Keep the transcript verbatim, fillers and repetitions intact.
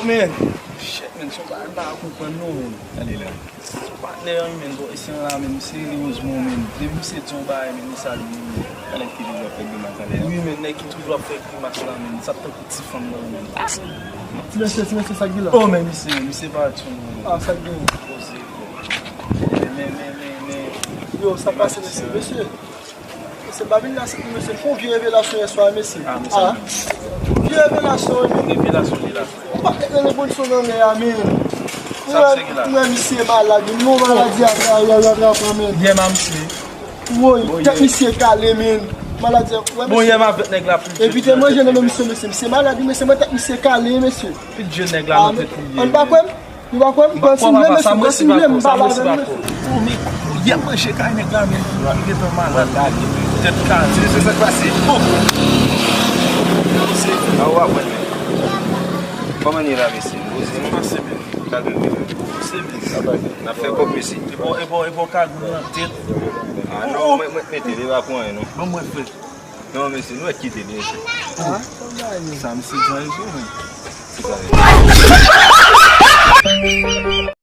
Men, shit, men, se yon bagay m pa ka konprann non, men. Gade la. Patnè an, men, bon, e se yon la, men, serye, men. Depi misye di yon bagay, men, e sa li ye, men. Gade ki li ap fè grimas la. Wi, men, nèg ki toujou ap fè grimas la, men. Sa tankou ti fanm nan, men. Ti mesye, ti mesye, sa k gen la? Oh, men, misye, misye pa di yon, men. Ah, sa k gen? Poze, bro. Men, men, men, men, men. Yo, sa pase, mesye, mesye. Mesye, m pa vin la, se pou mesye, m fè yon vye revelasyon yè swa, mesye. Ah, mesye. Ah. Vye revelasyon, wi. Revelasyon, li la. Ou pa t rele Bonson nan lè a, men. Sa misye gen la? Mwen, misye malad, men. Non, maladi a, a, a, a, a, a, men. Yè, ma misye. Woy, tèt misye kale, men. Maladi a, wè, bon, mesye. Yè, m avèk nèg la, pi evite manje nan men misye, mesye. Misye malad, wi, mesye, mwen tèt misye kale, mesye. Pi dye nèg la nan tèt li ye. Ann pa kwè m? Ou pa kwè m? Pran sou m vle, mesye, pran sou m vle, m pa la avè l, mesye. Oh, men, yè manje kay nèg la, men, li gentan malad, tèt kale. Se sa k pase. Oh! Nan w ap wè, men. Kòman ye la, mesye? Poze, non? Pase byen. Kalme, men. Poze, men. Sa pase. N ap fè kòb, mesye. E bon, e bon, e bon, kagou nan tèt. Ah, non, mwen, mwen, mete, li pa pou anyen, non. Ban mwen, frè. Non, mesye, nou wè kite li, mesye. Ah, sa misye di a rezon, men. Se sa, men.